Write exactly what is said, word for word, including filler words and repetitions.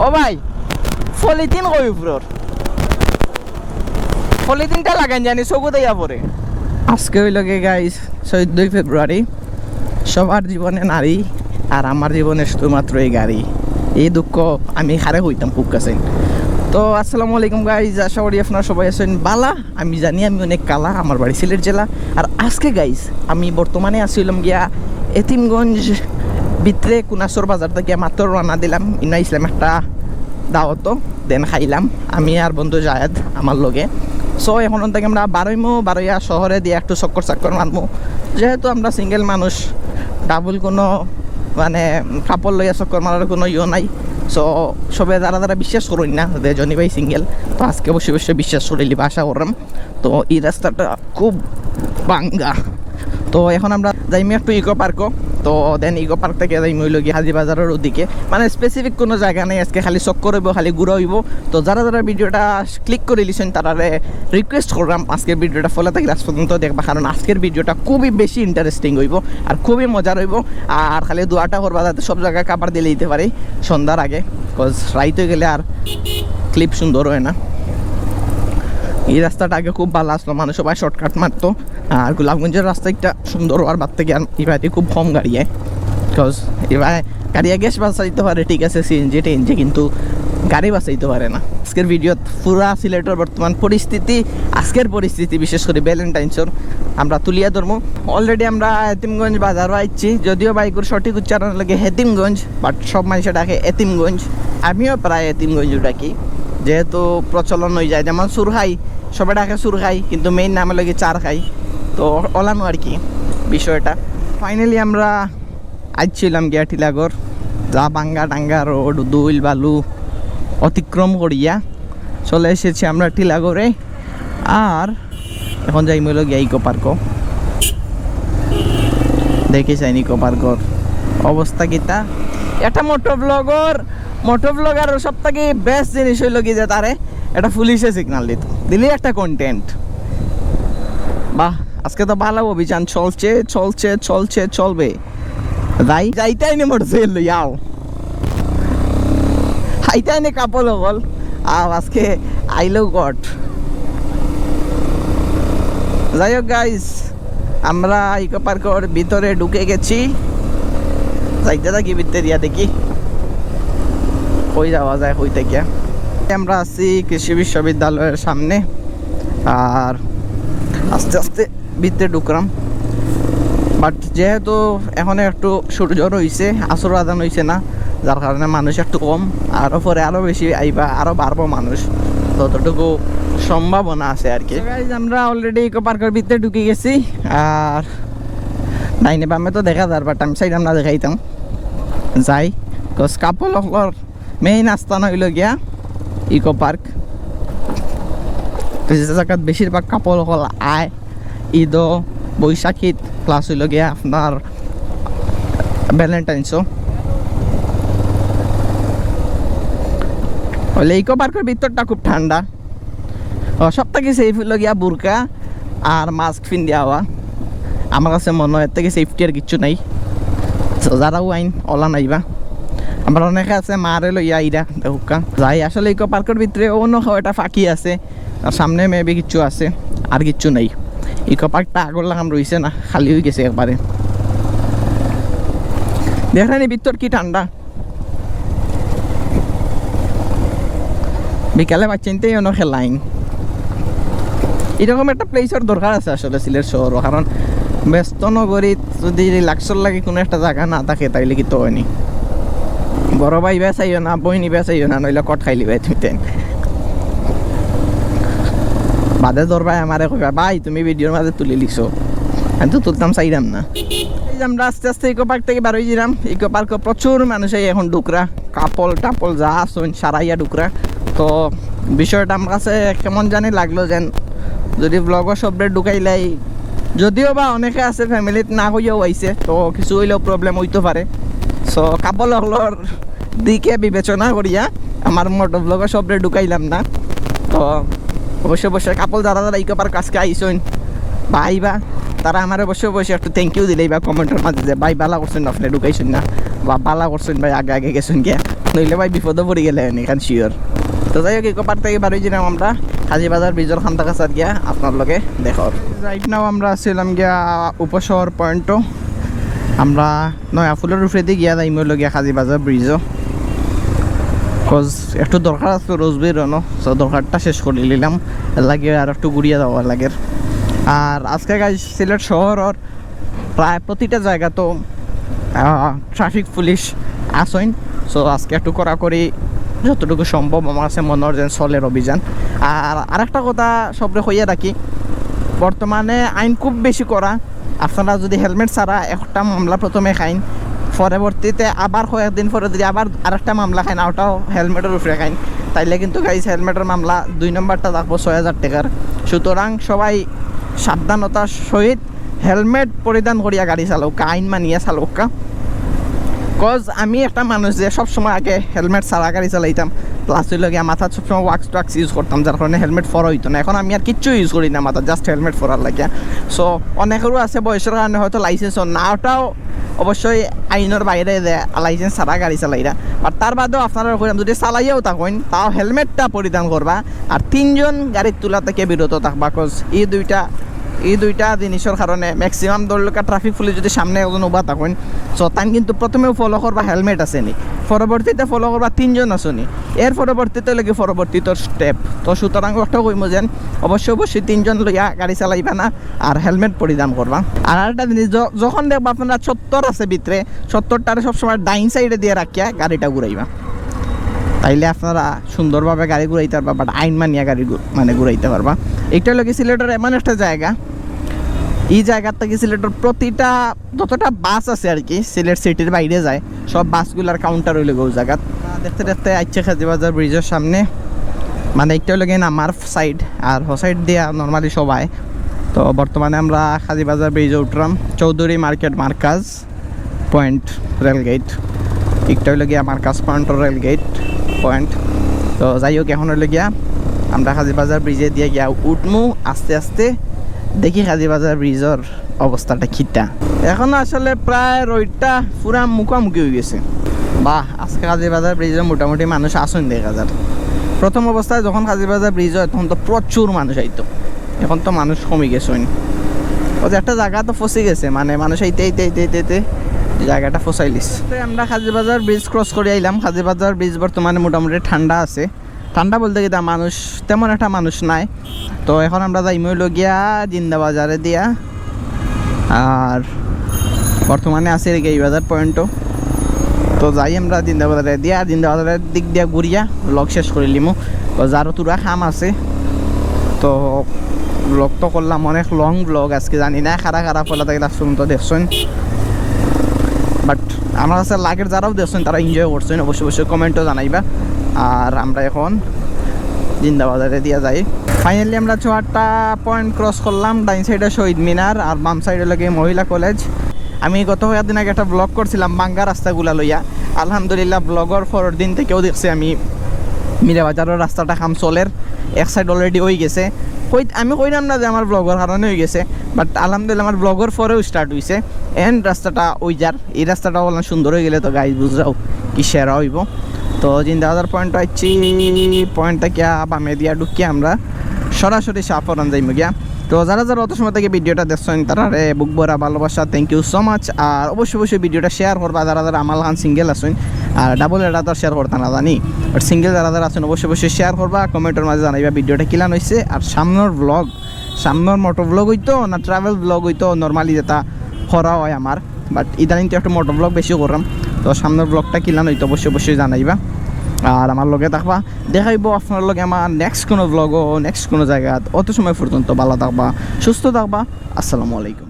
ও ভাই, পলিথিন কই উপরর? পলিথিনটা লাগাইন জানি চকুত আইয়া পড়ে। আজকে অইলো গিয়া গাইস চৌদ্দই ফেব্রুয়ারি। সবার জীবনে নারী, আর আমার জীবনে শুধুমাত্র এই গাড়ি। এই দুঃখ আমি কারে কইতাম, খুব কাছে। তো আসসালামু আলাইকুম গাইস, আশা করি আপনারা সবাই আছইন বালা। আমি জানি আমি অনেক কালা, আমার বাড়ি সিলেট জেলা। আর আজকে গাইস আমি বর্তমানে আছি অইলাম গিয়া এতিমগঞ্জ ভিতরে কুনাসর বাজার থাকি মাত্র রওনা দিলাম। ইনো আইছলাম একটা দাওয়াতো, দেন খাইলাম আমি আর বন্ধু জায়েদ আমার লগে। সো এখন থাকি আমরা বারইমু, বারইয়া শহরে দিয়া একটু চক্কর চাক্কর মারমু। যেহেতু আমরা সিঙ্গেল মানুষ, ডাবল কোনো মানে কাপল লইয়া চক্কর মারার কোনো ইয়ে নাই। সো সবে যারা যারা বিশ্বাস করইন না যে জনি ভাই সিঙ্গেল, তো আজকে বসে বসে বিশ্বাস করিলিবা আশা করলাম। তো এই রাস্তাটা খুব বাঙ্গা। তো এখন আমরা যাইমু একটু ইকো পার্কও। তো দেন ইকো পার্ক থাকি যাইমু অইলো গিয়া হাজি বাজারর ওদিকে। মানে স্পেসিফিক কোনো জাগা নাই, আজকে খালি চক্কর অইবো, খালি ঘুরা অইবো। তো যারা যারা ভিডিওটা ক্লিক করিলিছইন তারারে রিকোয়েস্ট করলাম আজকের ভিডিওটা follow থাকি লাস্ট পর্যন্ত দেখবা, কারণ আজকের ভিডিওটা খুবই বেশি ইন্টারেস্টিং অইবো আর খুবই মজার অইবো। আর খালি দোয়াটা করবা যাতে সব জাগা কাভার দিলে দিতে পারি সন্ধ্যার আগে, কজ রাইত অই গেলে আর ক্লিপ সুন্দর অয় না। এই রাস্তাটা আগে খুব বালা আছলো, মানুষ সবাই শর্টকাট মারতো। আর গোলাপগঞ্জর রাস্তা একটা সুন্দর অওয়ার বাদ থাকি আর ইবাদি খুব কম গাড়ি আয়, কজ ইবায় গাড়ি আগে বাঁচাইতে পারে, ঠিক আছে, সিএনজি টিএনজি, কিন্তু গাড়ি বাঁচাইতে পারে না। আজকের ভিডিওত পুরা সিলেটর বর্তমান পরিস্থিতি, আজকের পরিস্থিতি বিশেষ করি ভ্যালেন্টাইন্সর আমরা তুলিয়া ধরমু। অলরেডি আমরা এতিমগঞ্জ বাজারও আইছি, যদিও বা ইগুর সঠিক উচ্চারণ লাগে হেতিমগঞ্জ, বাট সব মানুষে ডাকে এতিমগঞ্জ। আমিও প্রায় এতিমগঞ্জ ডাকি, যেহেতু প্রচলন অই যায়, যেমন সুরহাই, সবে ডাকে সুরহাই, কিন্তু মেইন নাম লাগে চারহাই। তো অলানো আর কি বিষয়টা। ফাইনালি আমরা আইছিলাম গিয়া টিলাগড়, যা বাঙ্গা টাঙ্গা রোড, ধুইল বালু অতিক্রম করিয়া চলে এসেছি আমরা টিলাগড়ে। আর এখন যাইমু অইলো গিয়া ইকো পার্কও। দেখি চাইন ইকো পার্কর অবস্থা কিতা। একটা মোটো ব্লগর, মোটো ব্লগারর সব থাকি বেস্ট জিনিস অইলো কি যে তারে একটা পুলিশে সিগনাল দিত, দিলে একটা কন্টেন্ট। বাহ, আজকে তো বালা অভিযান চলছে, চলছে, চলছে, চলবে। যাই, যাইতাইনে মোটরসাইকেল লইয়া আও। আইতাইনে কাপল অকল। আও, আজকে আইলো গট। যাই হোক গাইস, আমরা ইকো পার্কর ভিতরে ঢুকে গেছি। যাইতে থাকি ভিতরে দিয়া দেখি কই যাওয়া যায়, কই থাকিয়া। আমরা আছি কৃষি বিশ্ববিদ্যালয়ের সামনে। আর আস্তে আস্তে ভিতরে ঢুকলাম। বাট যেহেতু এখন একটু সূর্য রইছে, আসর আজান অইছে না, যার কারণে মানুষ একটু কম। আরো পরে আরো বেশি আইবা, আরো বাড়বো মানুষ, ততটুকু সম্ভাবনা আছে আর কি। So guys, আমরা অলরেডি ইকো পার্কর ভিতরে ঢুকি গেছি। আর ডাইনে বামে তো দেখা যার, বাট আমি চাইলাম না দেখাইতাম। যাই, কজ কাপল অকলর মেইন আস্তানা অইলো গিয়া ইকো পার্ক। তো যে জাগাত বেশিরভাগ কাপল অকল আয়, ইদো, বৈশাখীত, প্লাস অইলো গিয়া আপনার ভ্যালেন্টাইন্সও। অইলে ইকো পার্কর ভিতরটা খুব ঠান্ডা। ও, সব থাকি সেফ অইলো গিয়া বুরকা আর মাস্ক পিন্দিয়া আওয়া। আমার কাছে মনে অয় এর থাকি সেফটি আর কিচ্ছু নাই। তো যারাও আইন অলা নাইবা, আমরা অনেকে আছে মারে লইয়া আইরা দেখউক্কা। যাই, আসলে ইকো পার্কর ভিতরে অন্য কয়টা পাখি আছে, আর সামনে মেবি কিচ্ছু আছে, আর কিচ্ছু নাই। ইকো পার্কটা আগর লাখান রইছে না, খালি অই গেছে একবারে। দেখরানি ভিতর কি ঠান্ডা। বিকালে বাচ্চাইন্তে অনো খেলাইন। এরকম একটা প্লেসর দরকার আছে আসলে সিলেট শহরও, কারণ ব্যস্ত নগরীত যদি রিল্যাক্সর লাগি কোনো একটা জাগা না থাকে, তাইলে কিতা অয়নি। বড় ভাই ইবায় চাইও না, বইন ইবায় চাইও না, নইলে কট খাইলিবায় তুমি তাইন। বাদে ধরবায় আমারে কইবা, "ভাই, তুমি ভিডিওর মাঝে তুলিলিছো।" আমি তো তুলতাম চাইরাম না। এই যে আমরা আস্তে আস্তে ইকো পার্ক থাকি বার অই যাইরাম। ইকো পার্কো প্রচুর মানুষ আইয়া এখন ঢুকরা, কাপল টাপল যা আছইন সারাইয়া ঢুকরা। তো বিষয়টা আমার কাছে কেমন জানি লাগলো, যেন যদি ব্লগো সবরে ঢুকাইলাই, যদিও বা অনেকে আছে ফ্যামিলিত না কইয়াও আইছে, তো কিছু অইলেও প্রবলেম অইতো পারে। সো কাপল অকলর দিকে বিবেচনা করিয়া আমার মোটো ব্লগো সবরে ঢুকাইলাম না। তো অবশ্যই অবশ্যই কাপল যারা যারা ইকো পার্ক আজকে আইছইন বা আইবা, তারা আমারে অবশ্যই অবশ্যই একটু থ্যাংক ইউ দিলাইবা কমেন্টর মাঝে যে, "ভাই, বালা করছইন আপনে ঢুকাইছইন না," বা, "বালা করছইন ভাই, আগে আগে গেছইন গিয়া।" তাইলে ভাই বিপদো পড়ি গেলে এখান শিওর। তো যাই হোক, ইকো পার্ক থাকি বারোই যিলাম আমরা কাজী বাজার ব্রিজর কান্দাকাছাত গিয়া আপনার লগে দেখা অর। রাইট নাও আমরা আছিলাম গিয়া উপশহর পয়েন্টো। আমরা নয়া ফুলর উপরেদি গিয়া যাইমু অইলো গিয়া কাজী বাজার ব্রিজো। কজ একটু দরকার আছে রোজবির রনো, তো দরকারটা শেষ করি নিলাম, এর লাগি আর একটু ঘুরিয়া যাওয়া লাগের। আর আজকে গাইস সিলেট শহরর প্রায় প্রতিটা জাগাত ট্রাফিক পুলিশ আছইন। সো আজকে একটু কড়াকড়ি যতটুকু সম্ভব আমার কাছে মনে অর যেন চলের অভিযান। আর আরেকটা কথা সবরে কইয়া রাখি, বর্তমানে আইন খুব বেশি কড়া। আপনারা যদি হেলমেট ছাড়া একটা মামলা প্রথমে খাইন, পরবর্তীতে আবার কয়েকদিন পরে যদি আবার আরেকটা মামলা খাইন, ওটাও হেলমেটর উপরে খাইন, তাইলে কিন্তু গাইস হেলমেটর মামলা দুই নম্বরটা থাকবো ছয় হাজার টেকার। সুতরাং সবাই সাবধানতার সহিত হেলমেট পরিধান করিয়া গাড়ি চালাউক্কা, আইন মানিয়া চালাউক্কা। কজ আমি একটা মানুষ যে সবসময় আগে হেলমেট ছাড়া গাড়ি চালাইতাম, প্লাস অইলো গিয়া মাথাত সবসময় ওয়াক্স টোয়াক্স ইউজ করতাম, যার কারণে হেলমেট পরা অইতো না। এখন আমি আর কিচ্ছু ইউজ করি না মাথাত, জাস্ট হেলমেট পরার লাগিয়া। সো অনেকেরও আছে বয়সর কারণে হয়তো লাইসেন্সও না, ওটাও অবশ্যই আইনর বাইরে যে লাইসেন্স ছাড়া গাড়ি চালাইরা। বাট তার বাদেও আপনারা কইলাম যদি চালাইয়াও থাকইন, তাও হেলমেটটা পরিধান করবা। আর তিনজন গাড়িত তুলা থাকি বিরত থাকবা, কজ ই দুইটা ই দুইটা জিনিসর কারণে ম্যাক্সিমাম ধরলকা ট্রাফিক পুলিশ যদি সামনে একজন উবা থাকইন, সো তাইন কিন্তু প্রথমেও ফলো করবা হেলমেট আছে নি, পরবর্তীতে ফলো করবা তিনজন আছে নি, এর পরবর্তীতে লাগে পরবর্তীত স্টেপ। তো সুতরাং একটা কইমু যেন অবশ্যই অবশ্যই তিনজন লইয়া গাড়ি চালাইবা না, আর হেলমেট পরিধান করবা। আর আরেকটা জিনিস, য- যখন দেখবা আপনারা সত্তর আছে ভিতরে, সত্তরটারে সবসময় ডাইন সাইডে দিয়া রাখিয়া গাড়িটা ঘুরাইবা, তাইলে আপনারা সুন্দরভাবে গাড়ি ঘুরাইতে পারবা, বাট আইন মানিয়া গাড়ি ঘু- মানে ঘুরাইতে পারবা। এটা অইলো গি সিলেটর এমন একটা জাগা, ই জাগাত থাকি সিলেটর প্রতিটা যতটা বাস আছে আর কি সিলেট সিটির বাইরে যায়, সব বাসগুলার কাউন্টার অইলো গি অউ জাগাত। দেখতে দেখতে আইছি কাজী বাজার ব্রিজর সামনে, মানে একটা অইলো গি আমার সাইড আর হ সাইড দিয়া নর্মালি সবাই। তো বর্তমানে আমরা কাজী বাজার ব্রিজো উঠরাম, চৌধুরী মার্কেট মার্কাজ পয়েন্ট রেল গেট, একটা অইলো গিয়া মার্কাজ পয়েন্ট রেল গেট পয়েন্ট। তো যাই হোক, এখন অইলো গিয়া আমরা কাজী বাজার ব্রিজে দিয়া গিয়া উঠমু আস্তে আস্তে, দেখি কাজী বাজার ব্রিজর অবস্থাটা কিতা। এখন আসলে প্রায় রইদটা পুরা মুখামুখি অই গেছে। বাহ, আজকে কাজী বাজার ব্রিজে মোটামুটি মানুষ আছইন দেখা যার। প্রথম অবস্থায় যখন কাজী বাজার ব্রিজ অয় তখন তো প্রচুর মানুষ আইতো, এখন তো মানুষ কমি গেছইন। ওই যে একটা জাগা তো ফসি গেছে, মানে মানুষ আইতে আইতে আইতে আইতে আইতে জাগাটা ফসাইলিছে। তো আমরা কাজী বাজার ব্রিজ ক্রস করি আইলাম। কাজী বাজার ব্রিজ বর্তমানে মোটামুটি ঠান্ডা আছে। ঠান্ডা বলতে কিতা, মানুষ তেমন একটা মানুষ নাই। তো এখন আমরা যাইমু অইলো গিয়া জিন্দাবাজারে দিয়া, আর বর্তমানে আছি আর কি এই বাজার পয়েন্টো। তো যাই আমরা জিন্দাবাজারে দিয়া, আর জিন্দাবাজারের দিক দিয়া ঘুরিয়া ব্লগ শেষ করিলিমু। তো যারও থুড়া কাম আছে, তো ব্লগ তো করলাম, অনেক লং ব্লগ আজকে। জানি না কারা কারা পয়লা থাকি লাস্ট পর্যন্ত দেখছইন, বাট আমার কাছে লাগের যারাও দেখছইন তারা এনজয় করছইন, অবশ্যই অবশ্যই কমেন্টো জানাইবা। আর আমরা এখন জিন্দাবাজারে দিয়া যাই। ফাইনালি আমরা চুয়াট্টা পয়েন্ট ক্রস করলাম, ডাইন সাইডে শহীদ মিনার আর বাম সাইডে লাগে মহিলা কলেজ। আমি গত কয়েকদিন আগে একটা ব্লগ করছিলাম বাঙ্গা রাস্তাগুলা লইয়া। আলহামদুলিল্লাহ, ব্লগর পরের দিন থাকিও দেখছি আমি মীরা বাজারর রাস্তাটা কাম চলের, এক সাইড অলরেডি অই গেছে। কই, আমি কইলাম না যে আমার ব্লগর কারণে অই গেছে, বাট আলহামদুলিল্লাহ আমার ব্লগর পরেও স্টার্ট অইছে। এন্ড রাস্তাটা অই যার, এই রাস্তাটা অলা সুন্দর অই গেলে তো গাইস বুঝরাও কি সেরা অইবো। তো জিন্দাবাজার পয়েন্ট আইছি, পয়েন্ট থাকিয়া বামে দিয়া ঢুকি আমরা সরাসরি শাহপরান যাইমু গিয়া। তো যারা যারা অত সময় থাকি ভিডিওটা দেখছইন তারারে বুক ভরা ভালোবাসা, thank you so much। আর অবশ্যই অবশ্যই ভিডিওটা শেয়ার করবা যারা যারা আমার লাখান সিঙ্গেল আছইন। আর ডাবল এটা তো শেয়ার করতা না জানি, বাট সিঙ্গেল যারা যারা আছইন অবশ্যই অবশ্যই শেয়ার করবা, কমেন্টর মাঝে জানাইবা ভিডিওটা কিলান অইছে। আর সামনর ব্লগ, সামনর মোটো ব্লগ অইতো না ট্রাভেল ব্লগ অইতো, নরমালি যেটা করা অয় আমার, বাট ইদানিং তো একটু মোটো ব্লগ বেশি কররাম। তো সামনর ব্লগটা কিলান অইতো অবশ্যই অবশ্যই জানাইবা, আর আমার লগে থাকবা। দেখা অইবো আপনার লগে আমার নেক্সট কোনো ব্লগো, নেক্সট কোনো জাগাত। অত সময় পর্যন্ত ভালা থাকবা, সুস্থ থাকবা। আসসালামু আলাইকুম।